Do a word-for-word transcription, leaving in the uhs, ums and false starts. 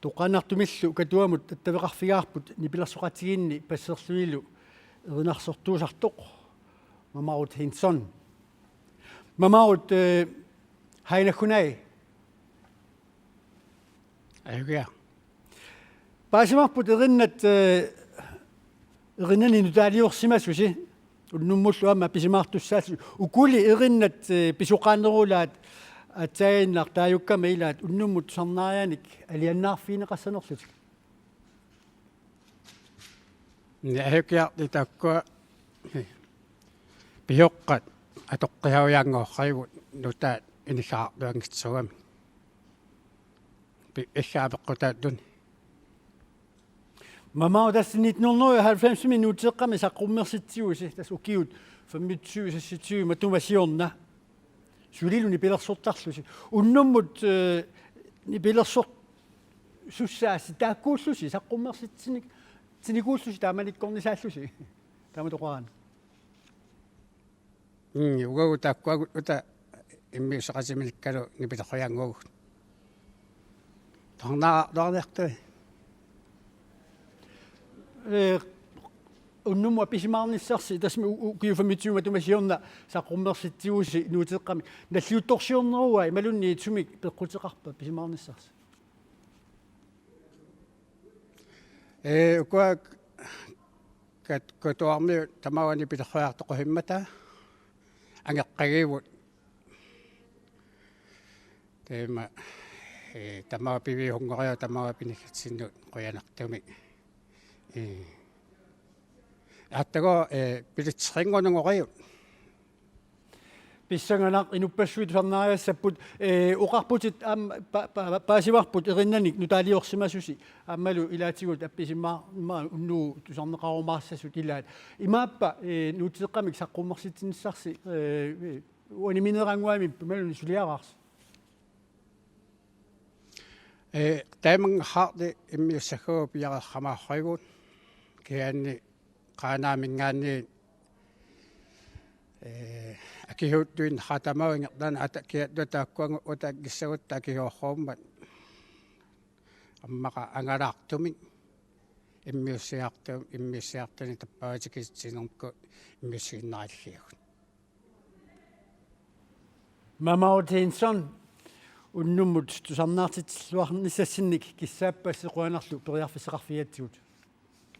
Toqqaannartumillu Katuamut attaveqarfigaarput nipilersoqatigiinni passerlunilu erinarsortuusartoq Mamarut Henson. Mamarut, eh, hej naggunai. Ajukia. Paasivarput erinnat, eh, erinani nutaaliorsimasusi. Unnummullu aamma appisimaartussaallusi. Ukuli erinnat, eh, pisoqaanerulaat aatsaannguaq taajukkama ilaat unnummut tusarnaarianik alianaarfigineqassanerlutik. Ni ajukiarli taakkua pisoqqat atoqqisavianngorsimapput nutaat inissaqartuanngitsuugami. Pi-, issaa peqqutaalluni. Mamarut, tassa nitten hundrede og halvfems-imi Nuuteeqqami saqqummersitsigusi, tassa ukiut femogtyve seksogtyve matuma siorna. Sulilu nipilersortarlusi. Unnummut, eh, nipilersorsussaasi taakkuullusi saqqummersitsinik-, -tsinikuullusi taamanikkornisaallusi. Taama toqaraan. Mm, uagut taakkua uta immiusseqatiminikkalu nipilersuiannguagut. Tusarnaartuarniartui. Eh, unnummut appisimaarnissarsi, tassa u-, u-, ukiut femogtyve matuma siorna saqqummersitsigusi Nuuteeqqami. Nalliuttorsiorneruva imaluunniit sumik peqquteqarpa appisimaarnissarsi? Eh, ukua Kat-, Katuarmiut tamaani pilersuiartoqqusimmata angeqqagiivut. Taama, eh, tamaat piviusunngoriarlugu tamaat pinissatsinnut qujanartumik. Eh. Aatsaat, eh, bilitserinngunnguariuk. Pissanganaq, inuppassuit tusarnaariassapput, eh, oqarputit aamma pa-, pa-, paasivarput erinnanik nutaaliorsimasusi. Aammalu ilaatigut appisimaa-, -maa unnugu tusarneqarumaassasut ilaat. Imaappa, eh, Nuuteeqqamik saqqummersitsinissarsi, eh, uanimineeranguami imaluunniit suliaraarsi? Eh, taamanngajaarli immiussagakku piareersimaarsuugut. Kisianni Qaanaaminngaanniit, eh, akisuuttuinnaq tamaat ingerlaannaq ata-, kiattut taakkuagut uta kissagutta akisuusorummat. Aamma angalaartumik immiussiartu-, immiussiartunik tappavatigitsinermut immiussiinnaralliagut. Mamarut Henson, unnummut tusarnaartitsilluarnissassinnik kissaappassi, qujanarlu periarfissaqarfigigatsigut.